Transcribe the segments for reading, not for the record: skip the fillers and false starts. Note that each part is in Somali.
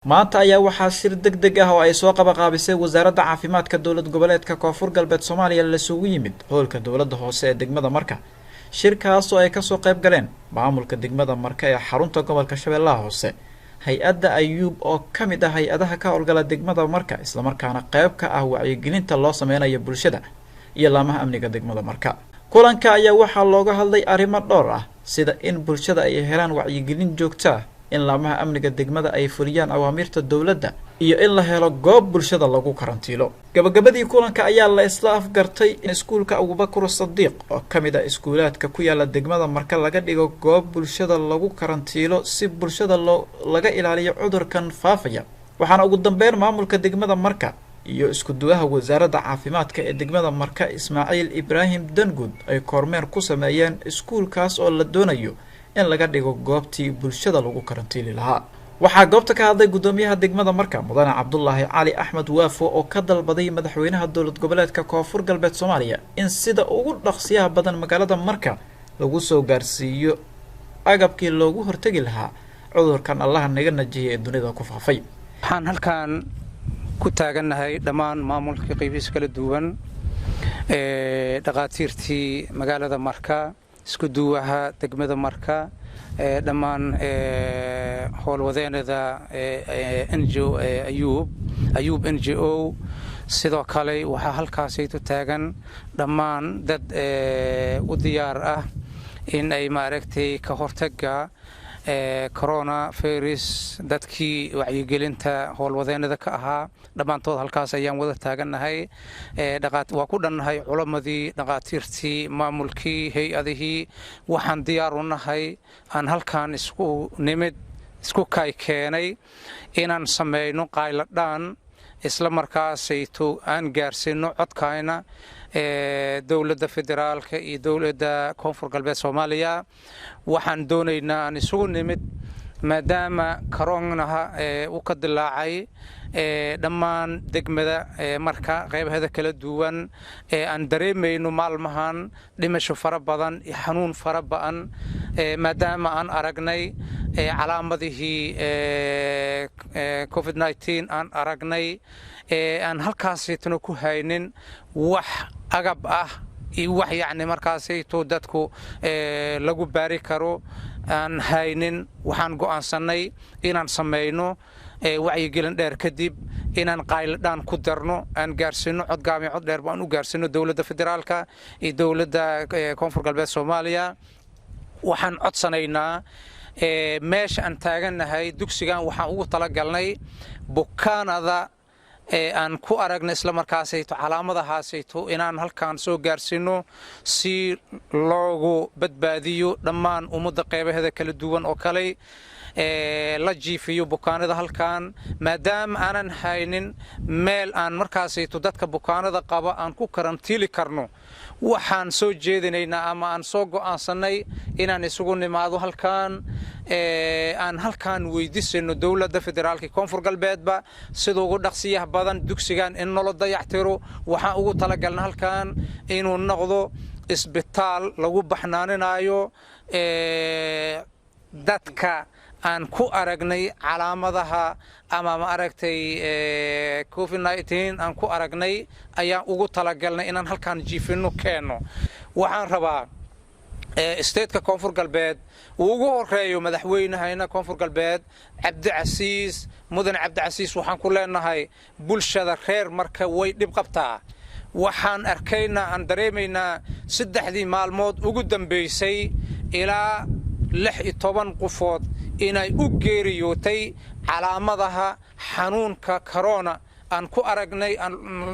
Maanta ayaa waxaa shir deg deg ah oo ay soo qabaqaabisay Wasaaradda Caafimaadka Dowlad Goboleedka Koonfur Galbeed Soomaaliya lasugu yimid hoolka dowladda hoose ee degmada Marka. Shirkaas oo ay kasoo qayb galeen maamulka degmada Marka ee xarunta gobolka Shabeellaha Hoose, hay-adda Ayuub oo ka mid ah hay-adaha ka howlgala degmada Marka, islamarkaana qayb ka ah wacyigelinta loo sameynayo bulshada, iyo laamaha amniga degmada Marka. Kulanka ayaa waxaa looga hadlay arrimo dhowr ah, sida in bulshada ay helaan wacyigelin joogto ah, in laamaha amniga degmada ay fuliyaan awaamiirta dowladda, iyo in la helo goob bulshada lagu karantiilo. Gabagabadii kulanka ayaa la isla afgartay in iskuulka Abubakar Sadiiq oo ka mid ah iskuulaadka ku yaala degmada Marka laga dhigo goob bulshada lagu karantiilo, si bulshada loo laga ilaaliyo cudurkan faafaya. Waxaana ugu dambeyn maamulka degmada Marka iyo isku-duwaha Wasaaradda Caafimaadka ee degmada Marka, Ismaaciil Ibraahim Danguud, ay kormeer ku sameeyeen iskuulkaas oo la doonayo in laga dhigo goobtii bulshada lagu karantiili lahaa. Waxaa goobta ka hadlay guddoomiyaha degmada Marka, Mudane Cabdulaahi Cali Axmed Waafo, oo ka dalbaday madaxweynaha Dowlad Goboleedka Koonfur Galbeed Soomaaliya in sida ugu dhaqsiyaha badan magaalada Marka lagu soo gaarsiiyo agabkii loogu hortegi lahaa cudurkan Allaha naga najiyay ee dunida ku faafay. Waxaan halkaan ku taagannahay dhammaan maamulkii qaybihiisa kala duwan, dhakhaatiirtii magaalada Marka, isku duwaha degmada Marka, dhammaan howlwadeenada n g o Ayuub, Ayuub n g o. Sidoo kale waxaa halkaasaytu taagan dhammaan dad u diyaar ah in ay maaragtay ka hortaga corona virus, dadkii wacyigelinta howlwadeenada ka ahaa, dhammaantood halkaas ayaan wada taagannahay. Waa ku dhannahay culammadii, dhakhaatiirtii, maamulkii, hay-adihii. Waxaan diyaar u nahay aan halkaan isku nimid, isku kay keenay inaan samayno qayladhaan, isla markaasayto aan gaarsiino codkayna dowladda federaalka iyo dowladda Koonfur Galbeed Soomaaliya. Waxaan doonaynaa aan isugu nimid, maadaama koroonaha uu ka dilaacay dhammaan degmada Marka qaybaheeda kala duwan, ee aan dareemayno maalmahan dhimasho fara badan iyo xanuun fara ba'an, maadaama aan aragnay calaamadihii COVID 19 aan aragnay, aan halkaasaytuna ku haynin wax agab ah iyo wax yacni markaasayto dadku lagu baari karo aan haynin, waxaan go'aansannay inaan samayno wacyigelin dheer kadib inaan qayladhaan ku darno, aan gaarsiino cod gaaban, cod dheer baan u gaarsiino dowladda federaalka iyo dowladda Koonfur Galbeed Soomaaliya. Waxaan codsanaynaa, meesha aan taagannahay dugsigan waxaan ugu talagalnay bukaanada ee aan ku aragnay isla markaasayto calaamadahaasayto inaan halkaan soo gaarsiino, si loogu badbaadiyo dhammaan ummadda qeybaheeda kala duwan oo kale la jiifiyo bukaanada halkan, maadaama aanan haynin meel aan markaasayto dadka bukaanada qaba aan ku karantiili karno. Waxaan soo jeedinaynaa ama aan soo go'aansannay inaan isugu nimaado halkan, aan halkaan weydiisayno dowladda federaalka, Koonfur Galbeedba, sida ugu dhaqsiyaha badan dugsigan in nolo dayactiro. Waxaan ugu talagalna halkan inuu noqdo isbitaal lagu baxnaaninayo dadka aan ku aragnay calaamadaha ama ma aragtay COVID 19 aan ku aragnay ayaan ugu talagalnay inaan halkaan jiifino keenno. Waxaan rabaa stateka Koonfur Galbeed uu ugu horeeyo madaxweynahayna Koonfur Galbeed Cabdicasiis, Mudane Cabdicasiis, waxaan ku leenahay bulshada reer Marka way dhib qabtaa. Waxaan arkaynaa, aan dareemaynaa 3dii maalmood ugu dambaysay ilaa 16 qofood inay u geeriyootay calaamadaha xanuunka corona aan ku aragnay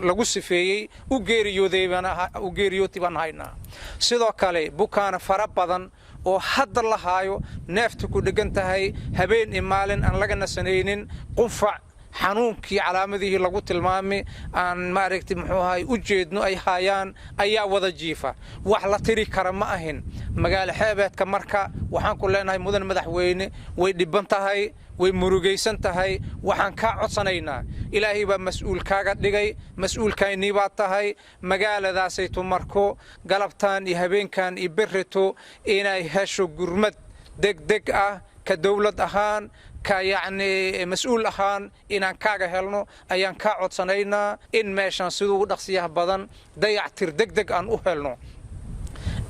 lagu sifeeyey u geeriyootay baan haynaa. Sidoo kale bukaana fara badan oo hadda la haayo, neefta ku dheggan tahay, habeen iyo maalin aan laga nasanaynin, qunfac, xanuunkii calaamadihii lagu tilmaamay aan maaragtay muxuu ahay u jeedno ay haayaan ayaa wada jiifa. Wax la tiri kara ma ahin magaalo xeebeedka Marka. Waxaan ku leenahay, mudan madaxweyne, way dhibban tahay, way murugaysan tahay. Waxaan kaa codsanaynaa, Ilaahay baa mas-uul kaaga dhigay, mas-uulkaynii baad tahay, magaaladaasayto Marko galabtaan iyo habeenkan iyo berrito inay hesho gurmad degdeg ah ka dowlad ahaan, Ka yacni mas-uul ahaan inaan kaaga helno ayaan kaa codsanaynaa in meeshaan siduu ugu dhaqsiyaha badan dayactir deg deg aan u helno.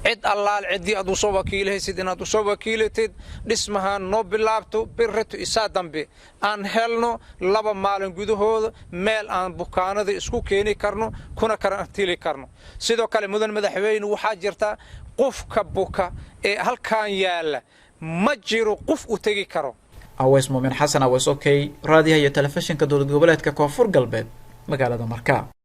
Cid allaal ciddii aad usoo wakiilahaysid inaad usoo wakiilatid, dhismahaan noo bilaabto birrito isaa dambe, aan helno 2 maalin gudahooda meel aan bukaanada isku keeni karno kuna karantiili karno. Sidoo kale, mudan madaxweyne, waxaa jirta qofka buka ee halkan yaalla ma jiro qof u tegi karo. Aweys Muumin Xasan Aweys, okay, raadiyaha iyo telefishinka dowlad goboleedka Koonfur Galbeed, magaalada Markaa.